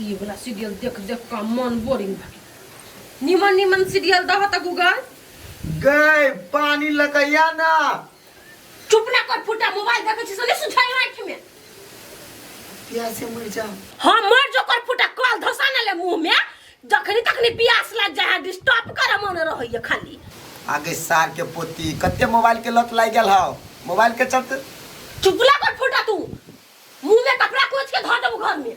ई वाला सीरियल देख देख का मन बोरिंग भऽ गेल। निमन निमन सीरियल दह त गूगल। गए पानी लगैया ना। चुप ना कर फुटा, मोबाइल देखै छी से नहीं सुझाई आँखि में। प्यास से मर जा। हाँ मर जो कर फुटा, कल धसा ना ले मुंह में, जखनी तखनी प्यास लग जाए है, डिस्टर्ब कर मन रहैया खाली। आगे सार के पोती कते मोबाइल के लत लागि गेल हौ, मोबाइल के चलते। चुप ला कर फुटा, तू मुंह में कपड़ा कोच के धर देबो घर में।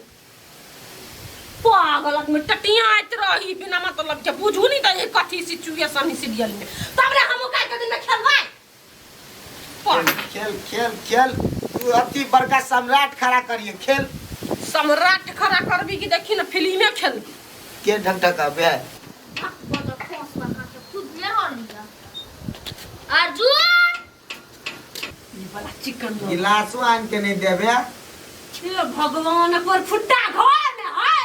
पागल आदमी टटियाइत रही बिना मतलब के, बुझू नहीं त कथी सिचुएशन है सीरियल में। तब रे हम काल के दिन में खेलबै। खेल खेल खेल, तू अति बड़का सम्राट खड़ा करिए खेल। सम्राट खड़ा करबी कि देखी ना फिल्मे खेलबी। के ढक ढक अबे अर्जुन ई वाला चिकन गिलासो आन के नहीं देबे। हे भगवान, पर फुट्टा घर में है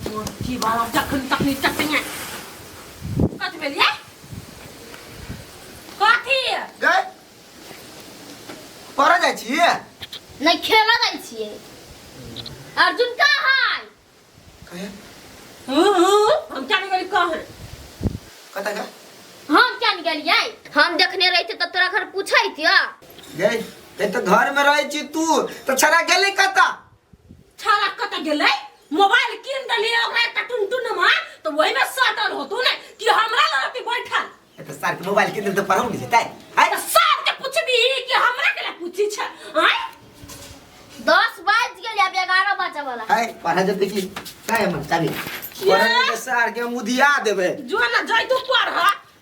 मोटी वाला जखन तखनी चटनिया। कथी भेलिए? कथी गए पढ़ जाइ छी? नहीं, खेला जाइ छियै। अर्जुन कहाँ है? कहे हम क्या निकली कहाँ कतऽ गे? हम क्या निकलियै? हम देखने रहिते तऽ तोरा घर पूछैतियै। गए ते तऽ घर में रहै छी तू तऽ छड़ा गेलै कतऽ? छड़ा कतऽ गेलै? मोबाइल कीन देलियै ओकरा एकटा टुनटुनमा, तऽ ओहिमे सटल होतौ ने कि हमरा लग रहती बैठल। ए तऽ सार के मोबाइल कीन देल तऽ पढ़ौ नहि जेतै? आय तऽ सार के पूछबी कि हमरा के ला पूछी छै? आय 10 बाजि गेल, आब 11 बजे वाला है, पढ़ा जेतै की काहे मन चाबी पढ़ै के सार के हम उधिया देबै। जो ना जैतू पढ़,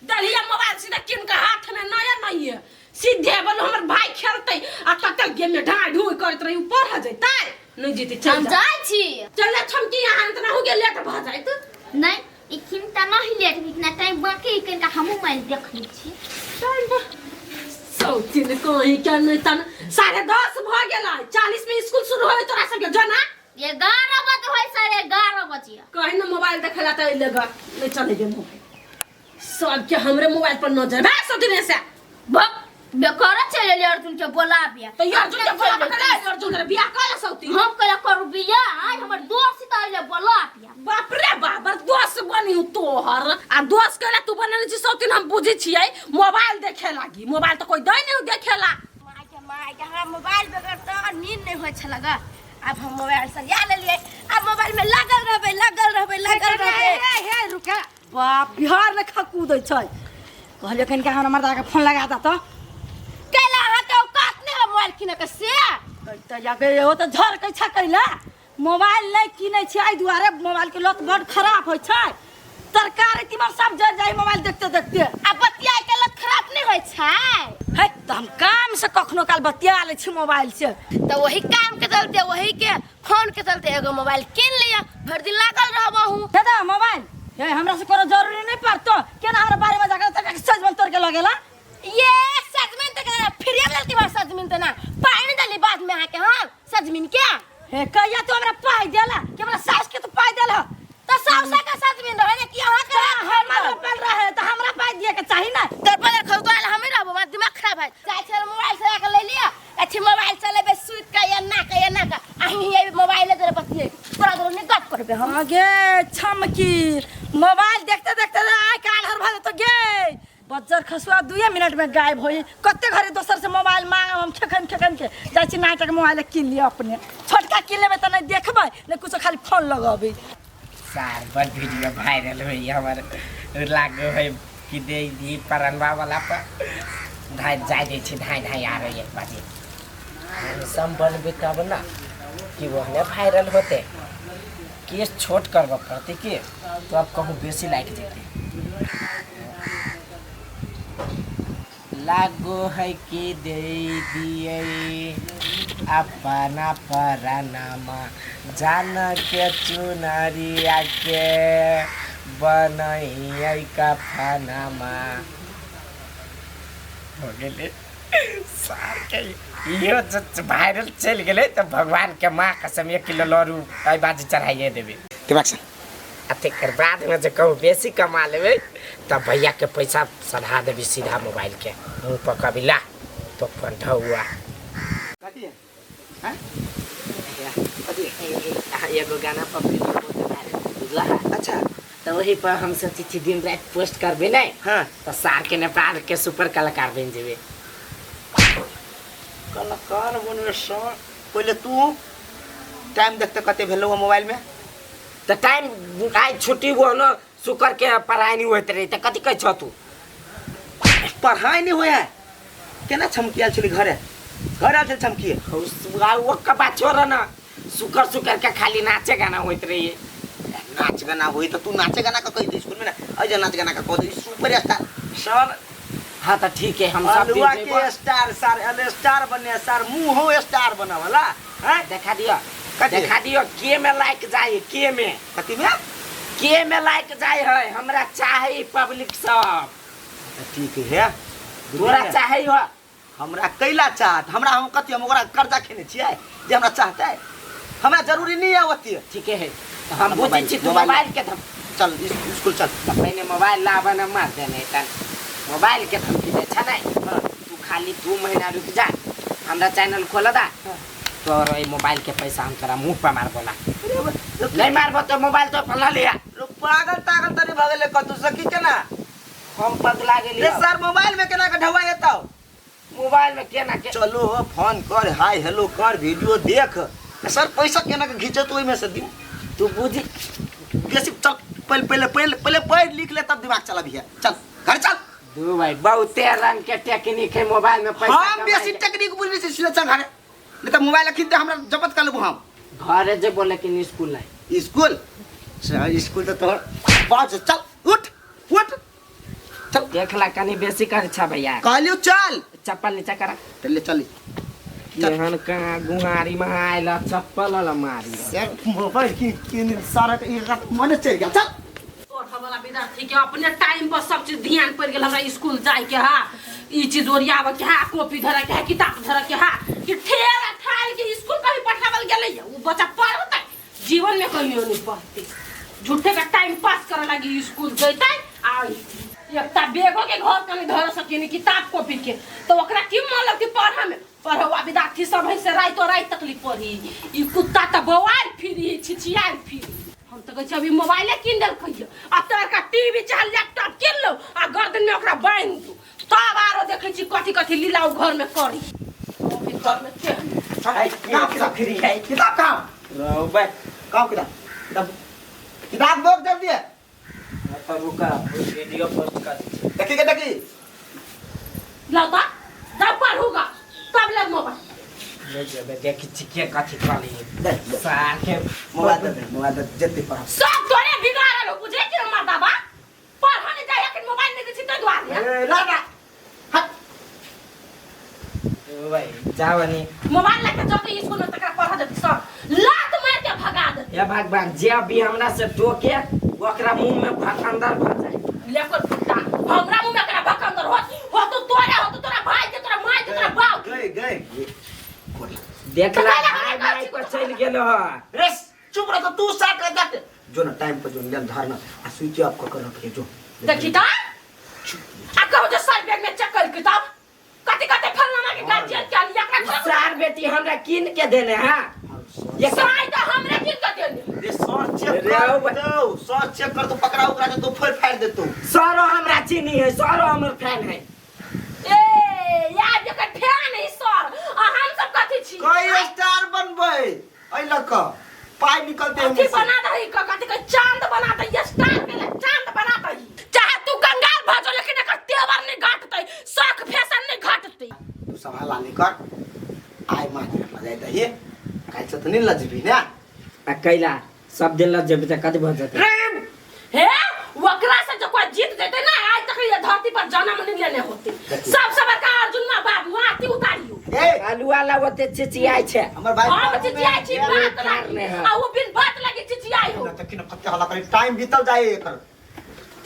दलिया मोबाइल सीधा कीन के हाथ में नया नहीं है, सीधे बोलो हमर भाई खेलते आ तक गेम में ढाई ढूई करत रही, ऊपर हो जैतै नहीं जीते। चल हम जा। जाइ छी। चल जा छमकी, यहाँ इतना हो गेल लेट भ जाइत। नहीं, इखिन त नहीं लेट, इतना टाइम बाकी है, कनिका हमहूँ मोबाइल देख लै छी। टाइम पर सौतिन कहीं क्या नहीं तन 10:30 भ गेल, 40 में स्कूल शुरू होय तोरा सबके जना। 11 बजे होय, 11:30 बजे। कहीं ना मोबाइल देखेला त अइले गा नहीं चले गे मोबाइल, सबके हमरे मोबाइल पर नजर बा सौतिन से। भक बेकार चलि एलियै अर्जुन के बोलाबिया। तो ये अर्जुन के बोला करे, अर्जुन रे बियाह कर सौती। हम कला करू बियाह? आइ हमर दोस्त त अइले बोलाबिया। बाप रे बाप, दोस्त बनी हूँ तोहर आ दोस्त के तू बनल छी सौतीन। हम बुझै छियै मोबाइल देखे लागी, मोबाइल तो कोई दै नहीं देखेला। माय के माय के, हमरा मोबाइल बगैर तऽ नींद नहि होइ छलै ग। आब हम मोबाइल सरिया लेलियै, आब मोबाइल में लागल रहबै, लागल रहबै, लागल रहबै। हे हे रुका, बाप बिहार लेखा कूदै छै। कहलियै कनिका हमरा मर्दा के फोन लगा दा तऽ। कैला अहाँके औकात नहि है मोबाइल किनऽ के से? तऽ जाके ओ तऽ झरकै छै। कैला मोबाइल नहि किनै छै? एहि दुआरे मोबाइल के लत बड खराब होइ छै, तरकारी तीमन सब जरि जाइ मोबाइल देखते देखते। आ बतियाए के लत खराब नहि होइ छै? है तऽ हम काम से कखनो काल बतिया लै छी मोबाइल से। तऽ वही काम के चलते, वही के फोन के चलते एगो मोबाइल कीन लिअ, भरि दिन लागल रहबहु। दे दे मोबाइल, हे हमरा से कोनो जरूरी नहीं पड़तो। केना हमरा बारे में जाकर तक सजमन तोड़ के लगेला? ये सजमन तक ना फ्री में ललती बार, सजमन त ना पाई नहीं देली बाद में अहाँके हम सजमन के। हे कहिया तू हमरा पाई देला कि हमरा सास के तू पाई देला? त साउसा के सजमन रहे ने कि अहाँ के? हमर रोपल रहे त हमरा पाई दिए के चाही ना। तोर पर खरीदो आयल हमें रहबो, हमरा दिमाग खराब है। चाहे छल मोबाइल से के ले लिया, अच्छी मोबाइल चलेबे सुत के या ना के या ना के अहीं ही मोबाइल दे बतिए, तोरा दरो नहीं गप करबे हम। आगे छमकी मोबाइल देखते देखते आइ काल हर भऽ जेतो गे। बज्जर खसुआ 2 मिनट में गायब होई। कते घरे दोसर से मोबाइल मांगब हम? खेखन खेखन के जाइ छी नाटक, मोबाइल कीन लिअ अपने। छोटका कीन लेबै तऽ नहि देखबै नहि कुछो, खाली फोन लगबै। सार बड़ वीडियो वायरल होई हमर, लागो है कि दे दी परनवा वाला पर धाय जाय दै छै, धाय धाय आरो एक बाजी हैंडसम बनबे तब ना कि ओहने वायरल होते। केस छोट करबऽ पड़तै के तो अब कहूँ बेसी लाइक जेतै। लागो है कि दे दिए अपना परानामा जान के चुनरिया के बनैयै कफनामा। हो गेलै सार के इहो जे वायरल चलि गेलै तऽ भगवान के माँ कसम 1 किलो लड़ू एहि बाजी चढ़ाइए देबै। दिमाग से आ तकर बादमे जे कहूँ बेसी कमा लेबै तब भैयाके पैसा सधा देबी सीधा मोबाइल के मुँह पर कभी ला तो अपन ढौआ। कथी है? हैं? कथी है? एगो गाना पर वीडियो बहुत वायरल बुझला। अच्छा। तो वही पर हम सोचै छी दिन राति पोस्ट करबे नहीं। हाँ। तो सार के नेपाल के सुपर कलाकार बन जेबे। कलाकार बनबे सर? पहिले तू टाइम देखते कते भेलौ मोबाइल में। तो टाइम आइ छुट्टी हुआ न, शुक्र के पढ़ाई नहीं होइत रहे, तो कथी कहै छौ तू? पढ़ाई नहीं होया केना छमकियाल छली? घरे घर आयल छल छमकिए। ओकर बात छोड़ न, शुक्र शुक्र के खाली नाचे गाना होइत रहे। नाच गाना होई तो तू नाचे गाना का कहि दे स्कूल में ना, अजे नाच गाना का कह दे सुपर स्टार सर। हाँ तो ठीक है, हम सब अलुआ दिन के स्टार सर, अल स्टार बने सर, मुंह हो स्टार बनावला हैं। देखा दियो। कथी? देखा दियो के में लाइक जाए, के में। कथी में? के में लाइक जाए है, हमरा चाहे पब्लिक सब। ठीक है, तोरा चाहे हो? हमरा कैला चाहत? हमरा हम कथी, हम ओकरा कर्जा खेने छियै जे हमरा चाहतै? हमरा जरूरी नहीं है ओते। ठीक है, तो हम बुझै छी तू मोबाइल मोबाइल के धम चल स्कूल चल। तो पहिने मोबाइल लाबऽ न, मार देने तन मोबाइल के धमकी दे छ नै। तू खाली 2 महीना रुक जा, हमरा चैनल खोल दा, तोर ई मोबाइल के पैसा हम तोरा मुंह पर मारबो ला। नहीं मारबो तो मोबाइल तो अपन ला लिया। पागल तागल तनी भगले कतु सकी केना? हम पगला गेली। रे सर मोबाइल में केना के ढवा एतौ? मोबाइल में केना के? चलो फोन कर, हाय हेलो कर, वीडियो देख सर, पैसा केना के घिचत ओइ में से दियो। तू बुझी बेसी चल, पहले पहले पहले पहले पढ़ लिख ले तब दिमाग चला भी है। चल घर चल। दू भाई बहुते रंग के टेक्निक है मोबाइल में पैसा हम कमाए बेसी के। टेक्निक बुझली छी, सीधा चल घरे, नहीं तो मोबाइल खींचते हमरा जबत कर लेबो हम। घरे जे बोले कि स्कूल नहीं। स्कूल सर, स्कूल तो तोहर बाज। चल उठ उठ चल। देखला कनी बेसी कर छा भैया। कहलियो चल। चप्पल नीचा करा। चल चल। केहन कहाँ गुहारी में आयल चप्पल वाला मारी। सर मोबाइल की की सारा के एक मन चल गया। चल पढ़ वाला विद्यार्थी के अपने टाइम पर सब चीज ध्यान पड़ गेल। हमरा स्कूल जाए के हा, ई चीज ओरियावे के हा, कॉपी धरे के हा, किताब धरे के हा, कि ठेला ठाल के स्कूल कभी पठावल गेलै? उ बच्चा पढ़तै जीवन में कहियो नहीं पढ़तै। झूठे का टाइम पास करे लगी स्कूल जैतै आ एकटा बेगो के घर कनी धर सकिनी किताब कॉपी के, तो ओकरा की मन लगतै पढ़े में? पढ़वा विद्यार्थी सब है से राइतो राति तकलीफ पढ़ी। ई कुत्ता तऽ बौआल फिरी, छिछियाल फिरी। हम तऽ कहै छी अभी मोबाइले कीन देलकै, आ तोरा का टीवी चाहे लैपटॉप कीन लो आ गर्दन में ओकरा बान्हि दू, तब आरो देखै छी कथी कथी लीला उ घर में करी। अभी घर में के किताब फ्री है, किताब कहाँ? रहो बे। कहाँ किताब? किताब किताब बोक जल्दी है। पर रुका, वीडियो पोस्ट कर दी। देखी के देखी लौता जब पढ़ूगा तब ले मोबाइल। ले जेबे, देखी छी के कथी कहली। दे दे। सार के मोबाइल दे दे, मोबाइल दे जल्दी पढ़। सब तोरे बिगाड़ल हो, बुझे कि हमर बाबा पढ़ नहीं जाए कि मोबाइल नहीं दै छी तो दुआरे। ए ला ना हट। ओ भाई जाओ नी। मोबाइल लेके जब स्कूल में तकरा पढ़ा देती सब लात मार के भगा देती। हे भगवान, जे भी हमरा से टोके ओकरा मुंह में भकंदर भ जाए। लेकर कुत्ता हमरा मुंह में करा भकंदर हो हो तो तोरे हो तो तोरा भाई के, तोरा माय के, तोरा बाप के। गए गए देखला तो भाई हमरा माय पर चलि गेल ह। रे चुप रह तू, साथ रह जाते जो ना टाइम पर जो लेन धरना आ स्विच ऑफ कर कर रख जो। देखी ता आ कहू जे सर बैग में चेक कर किताब कति कति फलना के गार्जियन के लिया एकरा सार बेटी हमरा कीन के देने हां। ये साई तो हमरे किन के देने। रे सर चेक रे कर ओ दो, सर चेक कर तो पकड़ा ओकरा के तो फिर फाड़ देतो। सरो हमरा चीनी है, सरो हमर फैन है। ए यार जेकर फैन है सर, आ हम सब कथि छी? कई स्टार बनबै एहि लऽ कऽ पाइ निकलते अथी बना दही, कथि के चांद बना दही, स्टार के लिए चांद बना दही। चाहे तू कंगाल भऽ जो लेकिन एकर तेवर नहीं घटतै, शौक फैशन नहीं घटतै। तू संभाला नहीं कर, आइ मार्केट लऽ जाय दही, काल्हि से तऽ नहि लजबी ने। आ कैला सब दिन लग जेबी तऽ कथी भऽ जेतै? हे ओकरा से जो कोई जीत जेतै ना, आज तक ये धरती पर जन्म नहीं लेने होते। सब से बड़का अर्जुन माँ बाबू आरती उतारियो। ए आलुआ ला ओते चिचियाइ छै। हमर भाई हम चिचियाइ छी बात लागी है। आ वो बिन बात लागी चिचियाइ हो। देखी न कते हल्ला करी, टाइम बीतल जाय एकर।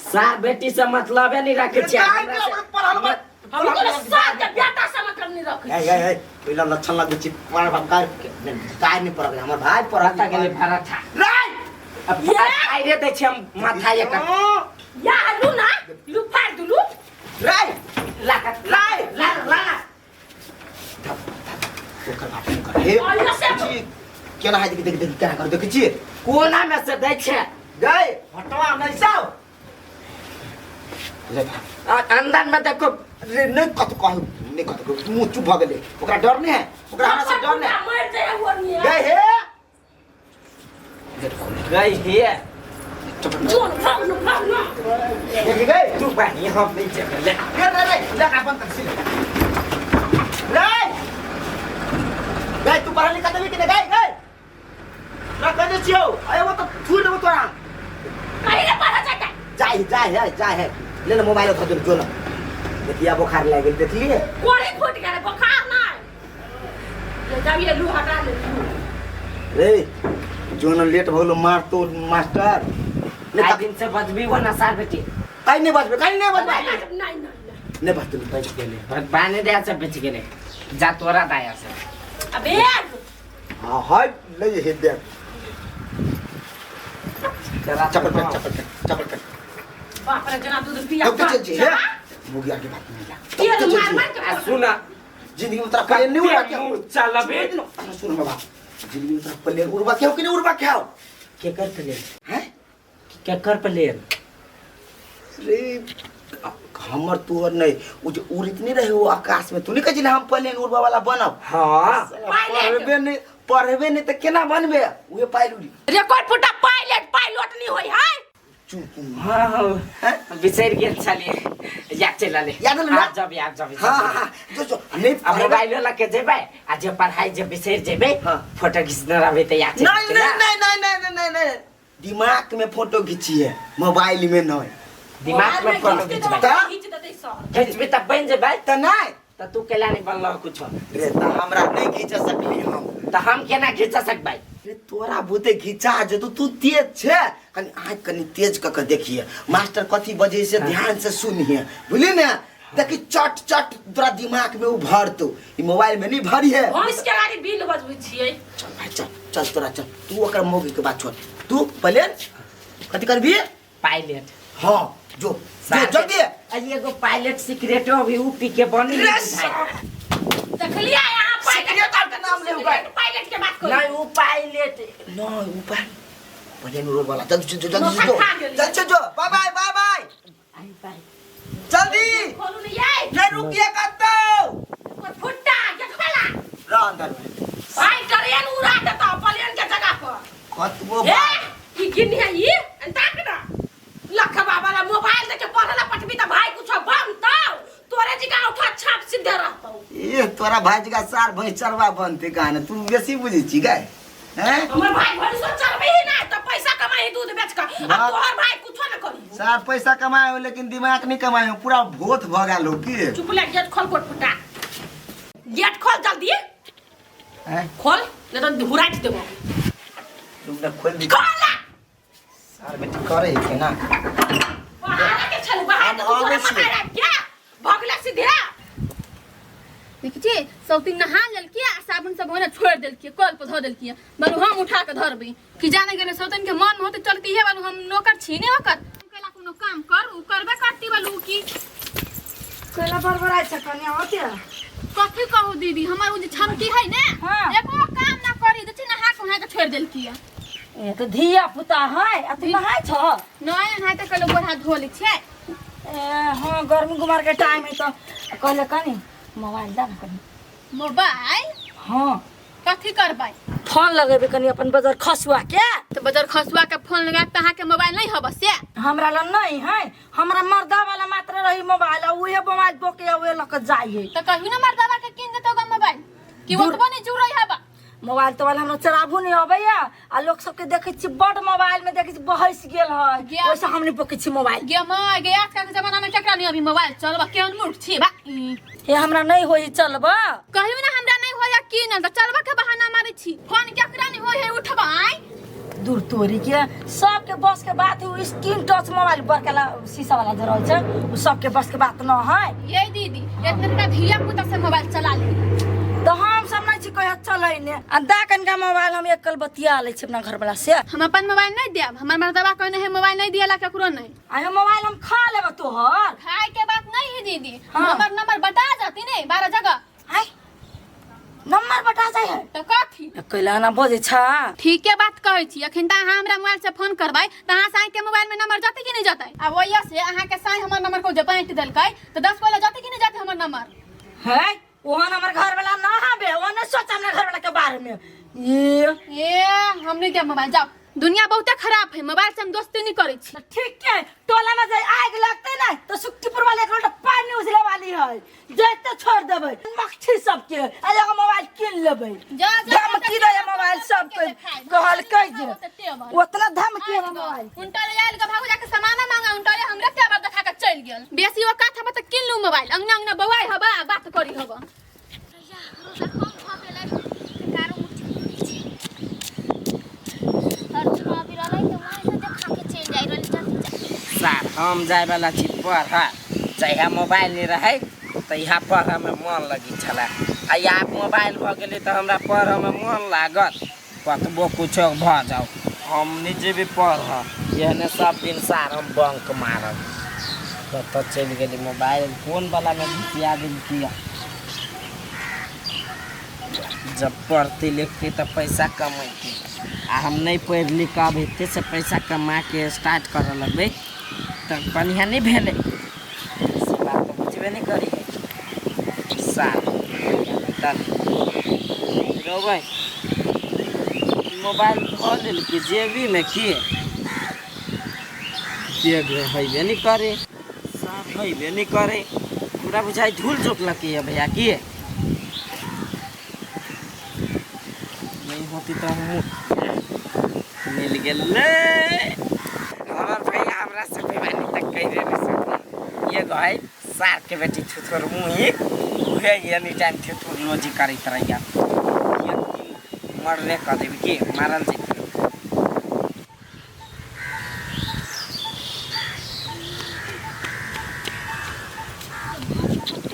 सार बेटी से मतलबे नहीं रखे छै। टाइम हमरा से- के पढ़ल बा। हम तो सार के बेटा से मतलब नहीं रखे। ए ए ए पहिला लक्षण लगै छी पढ़ बा काय नहीं पढ़ल हमर भाई पढ़ल। पता गेलै भरथा। रे अब आइरे दै छै हम माथा एकर। या लू ना लू फाड़ दुलू। रे ला ला ला ला ओकर बात नहीं कर। हे और ये से जी केना है, देख देख देख केना कर, देखै छियै? कोना में से दै छै। गए हटवा नहीं साव ले। अंदर में देखो। रे नहीं, कत कहू नहीं, कत कहू, मुंह चुप भ गेलै। ओकरा डर नहीं है, ओकरा हमरा से डर नहीं है। मर जाए वो नहीं। गए हे। गई हे। जोन भाग न भाग न। देख गए। तू बानी, हम नहीं जेबै ले। रे रे रे, ले अपन तक सिले रे। गए, तू पढ़ा लिखा देबी कि नहीं? गए गए, तोरा कह दे छियौ, अरे वो तो छूट देबो तोरा। कहीं ने पढ़ा जाता। जाय जाय है, जाय है, ले ले मोबाइल उठा दे। जो ना देखिए, बुखार लागि गेल, देखलिए? कोड़ी फूट गेलै, बोखार नहीं। ले जाइए, लू हटा ले लू। रे जो न लेट भऽ गेलो, मार तो मास्टर ले। आइ दिन से बजबी वो ना सार बेटी। काहे नहीं बजबे? काहे नहीं बजबे? नहीं नहीं नहीं। नहीं बजते। बच गेलै, भगवाने दया से बच गेलै। जा तोरा दया से। अबे। हाँ हाय, ले हे देख। चला। चप्पल फेंक, चप्पल फेंक, चप्पल फेंक। बाप रे, जना दूध पिया। तब तो चल हे, मुगिया के बात नहीं जा। तेल मार मार के। आ सुना। जिंदगी में तोरा प्लेन नहीं उड़वा के मुँह चलबे। सुन बाबा, जिंदगी में तोरा प्लेन उड़वा के हो कि नहीं उड़वा के हो? केकर प्लेन? हैं? केकर प्लेन? रे हमर तोहर नहीं, उ जे उड़ित नहीं रहे वो आकाश में, तू नहीं कहै हम प्लेन उड़वा वाला बनब? हाँ। पढ़बे नहीं, पढ़बे नहीं तऽ केना बनबे? उहे पाइल उड़ी। रिकॉर्ड फुटा, पायलट पायलट नहीं होई है। चुप। हाँ हाँ, बिसरि गेल छलियै, याद चलि रहलै। याद एलै ना? आब जब याद जब। हाँ हाँ हाँ, जो जो नहीं आ पढ़बे। मोबाइलो लऽ के जेबै आ जे पढ़ाई जे बिसरि जेबै, हाँ। फोटो घिचने रहबै तऽ याद चलि नहीं जेतै नहीं ना? नहीं नहीं नहीं नहीं नहीं, दिमाग में फोटो घिचिए, मोबाइल में नहीं। दिमाग में फोटो घिचबै। तऽ? घीच देतै सर। घिचबै तऽ बनि जेबै। तऽ नहीं। तऽ तू केला नहीं बनलह कुछो? रे तऽ हमरा नहीं घीच सकली हम। तऽ हम केना घिच सकबै? रे तोरा बुते घिचा जेतौ, तू तेज छे। कनि आँखि कनि तेज कऽ के देखिए, मास्टर कथी बजै से ध्यान से सुनिए, बुझली ने? देखी, चट चट तोरा दिमाग में उ भरतौ, ई मोबाइल में नहीं भरी है। भैंस के गाड़ी बिल बजबै छियै। चल भाई, चल चल, तोरा चल। तू ओकर मौगी के बात छोड़, तू प्लेन कथी करबी? पायलट। हाँ, जो जो जल्दी। आ एगो पायलट सिगरेटो भी उ पी के बनी। रे देखलियै यहाँ पायलट सिगरेट के नाम लेउ गए। पायलट के बात करू। नहीं, उ पायलट। नहीं, ऊपर प्लेन उड़ो वाला। जल्दी जो, जल्दी नौका जो। खा गेली। जल्दी जो, बाय बाय बाय बाय। आई बाय। जल्दी। खोलू ने यै। नहीं रुकिए कतौ। कोई फुट्टा के खोला। रह अंदर में। भाई ट्रेन उड़ा देता प्लेन के जगह पर। कतबो ए बात। ई गिन्नी है ई ताक ना, लखबा वाला मोबाइल देके पढ़ला पठबी त भाई कुछ बनतौ? तोरे जी का उठा छाप सीधे रहतौ। ए तोरा भाई का सार भैंस चरवा बनते कहाने, तू बेसी बुझै छी गए हैं? हमर भाई भैंसो चरबे ही ना त पैसा कमाई दूध बेच के अब। बाप। तोहर भाई कुछो न करी। सार पैसा कमाए हो लेकिन दिमाग नहीं कमाए हो, पूरा भोत भ गेल हो की? चुप ले, गेट खोल, कोट फुटा, गेट खोल जल्दी। हैं? खोल नहीं तो हुराट देबो। तुम ना खोल दी। खोल ना। सार बेटी करे है के ना? बाहर के छल बाहर। हम के तू आबै तोरा छियै। पकड़ा क्या भगला सीधे। देखै छी, सौतीन नहा लेलकै आ साबुन सब ओने छोड़ि देलकै, कल पर धऽ देलकै। बालू हम उठा के धरबै कि जाने गेलै। सौतीन के मन में होतै चलती हे। बालू हम नौकर छी ने ओकर, हम कैला कोनो काम कर उ करबे करती। बालू की कैला बड़बड़ाइ छ कनिया होते? कथी कहू दीदी, हमर उ जे छमकी है ने, एको काम ना करी दै छै। नहा के उहा के छोड़ि देलकै। ए तऽ धिया पुता है आ तू नहाय छ? नहि नहाय तऽ कहलहुँ गोड़ हाथ धो लै छियै। ए हाँ, गर्मी गुमार के टाइम है तऽ कहले कनी मोबाइल दा ना कनी। मोबाइल? हाँ। कथी करबै? फोन लगेबै कनी अपन बजार खसुआ के। तऽ बजर खसुआ के फोन लगा तऽ अहाँके मोबाइल नहि हबऽ से? हमरा लग नहीं है, हमरा मर्दा वाला मात्र रही मोबाइल आ उहे मोबाइल बोके आ उहे लऽ के जाइ है। तऽ कहियो ने मर्दाबा के कीन देतौ ग मोबाइल कि ओतबो नहि जुड़ै हबा? मोबाइल तोबाइल हमरा चलाबू नहीं अबैया आ लोग सबके देखै छी बड मोबाइल में देखै छी बहस गेल है। ओइसे हम नहीं बोकै छी मोबाइल। गे माय गे, आजकल के जमाना में केकरा नहीं अभी मोबाइल चलबा? केहन मूर्ख छी बा ई। हे हमरा नहीं होई चलबा। कहियो ना हमरा नहीं होया की न तऽ चलबा के बहाना मारै छी। फोन केकरा नहीं होय है उठबा आइ? दूर तोरी के, सबके बस के बात है स्क्रीन टच मोबाइल बड़का शीशा वाला जे रहै छै, उ सबके बस के बात न है। ये दीदी, इतने टा धिया पुता से मोबाइल चला ली। तऽ हम सब नहीं छी कहिया चलैने आ दा कनिका मोबाइल, हम एक कल बतिया लै छी अपना घरवाला से। हम अपन मोबाइल नहीं देब। हमर मर्दबा कहने है मोबाइल नहीं दिएला केकरो नहीं। आ हम मोबाइल हम खा लेब तोहर। खाए के बात नहीं है दीदी। हाँ। हमर नंबर बता जाती नहीं 12 जगह। आय। नंबर बटा जाय है। तऽ कथी? कैला ना बजै छा। ठीके बात कहै छी। अखन तऽ अहाँ हमरा मोबाइल से फोन करबै तऽ अहाँ साँइ के मोबाइल में नंबर जतै कि नहि जतै? आ ओहिया से अहाँ के साँइ हमर नंबर को जे बाँटि देलकै तऽ 10 कोइला जतै कि नहि जतै हमर नंबर? है ओहन हमर घर वाला ना हबे, ओहन सोच हमरा घर वाला के बारे में। ये ए हम नहीं देब मोबाइल, जाओ। दुनिया बहुते खराब है, मोबाइल से हम दोस्ती नहीं करै छी। ठीक है, टोला में जे आग लगते ना तो सुक्तिपुर वाले एक लोटा पानी उजले वाली है, जैते छोड़ देबै मक्खी सबके, आ एगो मोबाइल किन लेबै। जा जा, धमकी दे मोबाइल सबके, कहलकै जे ओतना धमकी है मोबाइल। उनटा ले आयल के भागो जाके सामान मांगा, उनटा ले हमरे तेवर देखा के चल गेल। बेसी औकात हबा त किन लू मोबाइल, अंगना अंगना बौआई हबा बात करी हबा। रोजा कम भऽ गेलै, कारो मुट्ठी मुट्ठी छै। हर चुनाव रहलै तऽ मोबाइल देखा के चलि जाइ रहलै जल्दी। सार हम जाय वाला छी पढ़, जहिया मोबाइल नहीं रहे तहिया पढ़ में मन लगी छला, आ आब मोबाइल भऽ गेलै तऽ हमरा पढ़ में मन लागत। कतबो कुछो भऽ जाओ हम नहीं जेबै पढ़, एहने सब दिन सार हम बंक मारब। कतऽ चलि गेली मोबाइल, कोन वाला में घुसिया देलकी। जब पढ़ती लिखती तऽ पैसा कमैती, आ हम नहीं पढ़ि लिख कऽ आब एते से पैसा कमा के स्टार्ट करऽ लगबै तऽ बढ़िआँ नहि भेलै। से बात तऽ बुझबे नहि करी सार। रोबै मोबाइल धऽ लेलकै जेबीमे की जेबी हेबे नहि करे, साफ हेबे नहि करे। हमरा बुझाइ धूल जोतलकै यऽ भैया की नहीं होती तो हम मिल गेल हमर भैया हमरा से बेमानी तक कहि नहीं सकली। ये गए सार के बेटी थुथुर मुही उहे एनी टाइम थुथुर लोजी करैत रहैया। एक दिन मरले कऽ देबी की मारल जेतै।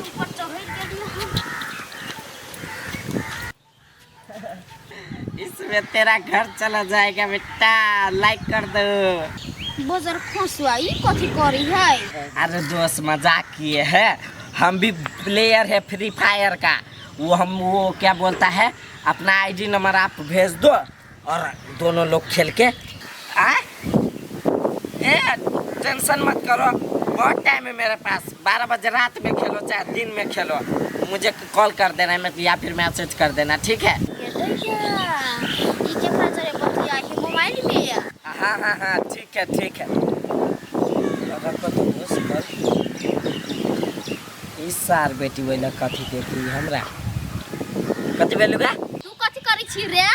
ऊपर चढ़ि गेलियै हम। इसमें तेरा घर चला जाएगा बेटा, लाइक कर दो। बजर खसुआ ई कथी करी है? अरे दोस्त मजाक किए है, हम भी प्लेयर है फ्री फायर का। वो हम वो क्या बोलता है, अपना आईडी नंबर आप भेज दो और दोनों लोग खेल के आ ए टेंशन मत करो, बहुत टाइम है मेरे पास। 12 बजे रात में खेलो चाहे दिन में खेलो, मुझे कॉल कर देना मैं या फिर मैसेज कर देना, ठीक है? ये दैया ई केकरा जरे बतिया है मोबाइल में? हाँ हाँ हाँ ठीक है ठीक है। रखो तो दोस्त कर इस सार बेटी वही कथी देखी हमरा कथी भेलु गा? तू कथी करै छी रे?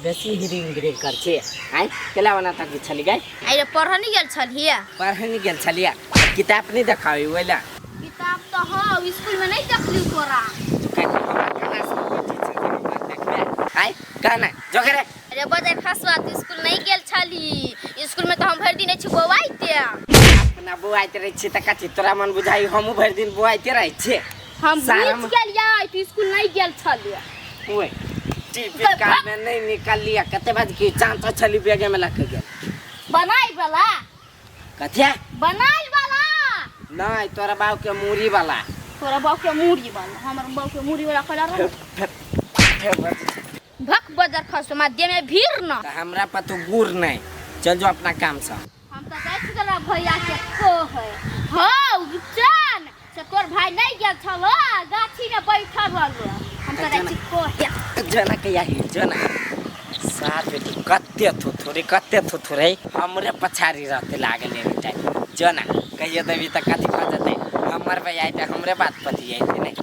बेसी हिरिंग गिरिंग कर छी आइ केला बना तक छली गाय? अरे पढ़ नहीं गेल छलियै। पढ़ नहीं गेल छलियै, किताब नहीं देखाबी ओइला? किताब तो हौ स्कूल में नहीं देखली तोरा। तू कह हमरा केना से बेटी छै जे हमरा देखबे आइ कहना जोगरे। अरे बजर खसुआ तू स्कूल नहीं गेल छली? स्कूल में तो हम भरि दिन छी बौआइते। अपना बौआइत रहै छी तऽ कथी तोरा मन बुझाइ हमहूँ भरि दिन बौआइते रहै छियै? हम बुझ गेलियै तू स्कूल नहीं गेल छलियै। ओए टिफिन कान में नहीं निकाल लिया, कते बाज की चांद तो छली बेगे में लग गेल। बनाई वाला कथिया? बनाई वाला नहीं, तोरा बाप के मूरी वाला। तोरा बाप के मूरी वाला, हमर बाप के मूरी वाला खला रह। भक बजर खसु माध्यम में भीड़ न। त हमरा पर तू गुर नहीं, चल जो अपना काम से। हम त जाइ छी तोरा भैया के को है। हां रुचन से तोर भाई नहीं गेल छलो गाछी में बैठल रहलो। हम त जाइ छी को है। जना के यही जना साथ बेटी कते थुथुरी कते थुथुरे हमरे पछाड़ी रहते लागल एनी टाइम। जना कहियो देबी त कथी भऽ जेतै, हमर भैया अइतै हमरे बात पतियैते नहीं।